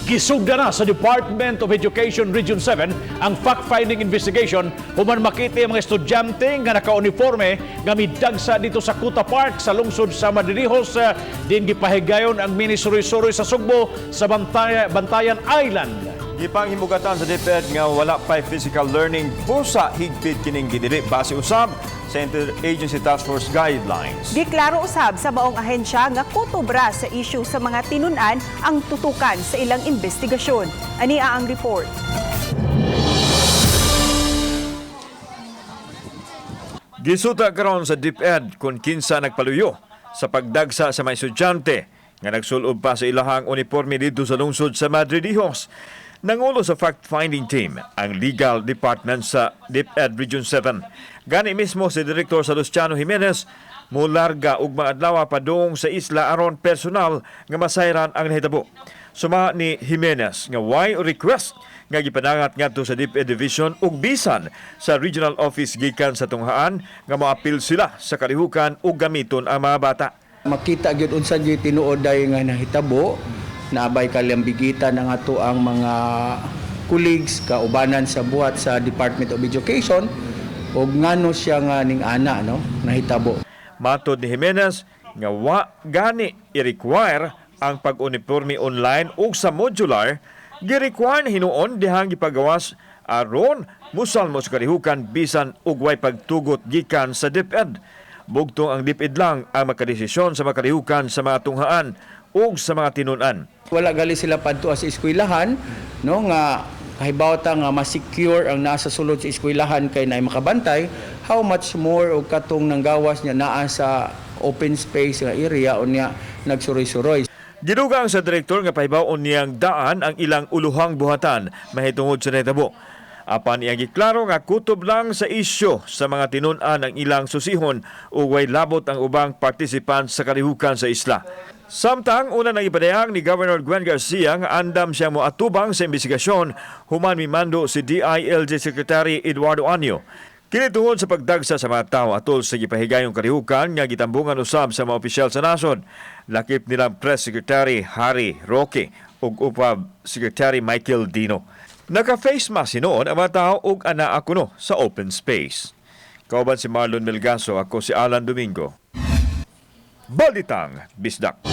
Gisugda na sa Department of Education Region 7 ang fact-finding investigation human makita ang mga estudyante nga naka-uniforme nga midagsa dito sa Kuta Park sa lungsod sa Madridejos, din gipahigayon ang mini suroy-suroy sa Sugbo sa Bantayan Island. Gipanghimugatan sa DepEd nga wala pa'y physical learning busa higpit kining gidili base usab sa Interagency Task Force guidelines. Giklaro usab sa maong ahensya nga kutob ra sa issue sa mga tinun-an ang tutukan sa ilang investigasyon. Ani ang report. Gisuta karon sa DepEd kung kinsa nagpaluyo sa pagdagsa sa mga estudyante nga nagsulob pa sa ilahang uniforme didto sa lungsod sa Madridejos. Nangulo sa fact-finding team ang legal department sa DepEd Region 7. Gani mismo si Direktor Salustiano Jimenez mularga og maadlaw padung sa isla aron personal nga masayran ang nahitabo. Suma ni Jimenez nga way request nga gipanangat ngadto sa DepEd Division ug bisan sa Regional Office gikan sa tunghaan nga moapil sila sa kalihukan ug gamiton ang mga bata. Makita gyud unsa gyud tinuod day nga nahitabo, naabay kalambigitan ang ato ang mga colleagues kaubanan sa buhat sa Department of Education ug ngano siya nga ning ana, no, nahitabo. Matod ni Jimenez nga wa gani i-require ang pag-uniforme online ug sa modular, gi-require na hinuon dihang gipagawas aron musalmo sa kalihukan bisan og way pagtugot gikan sa DepEd. Bugtong ang DepEd lang ang makadesisyon sa makalihukan sa mga tunghaan ug sa mga tinun-an. Wala gali sila padtua sa eskwelahan, no, nga kahibaw ta nga mas secure ang nasa sulod sa eskwelahan kay naay makabantay, how much more og katong nanggawas niya naa sa open space nga area unya nagsuroy-suroy. Gidugang sa direktor nga pahibaw-on niyang daan ang ilang uluhang buhatan mahitungod sa nahitabo. Apan iyang giklaro nga kutob lang sa isyu sa mga tinun-an ang ilang susihon ug way labot ang ubang participants sa kalihukan sa isla. Samtang una nang ipadayag ni Governor Gwen Garcia nga andam siya moatubang sa investigasyon human mimando si DILG Secretary Eduardo Año. Kini tungod sa pagdagsa sa mga tao atol sa gipahigayong kalihukan nga gitambungan usab sa mga opisyal sa nasod. Lakip nilang Press Secretary Harry Roque ug Upab Secretary Michael Dino. Naka-face mask hinuon ang mga tao ug anaa kuno sa open space. Kauban si Marlon Melgaso, ako si Alan Domingo. Balitang Bisdak.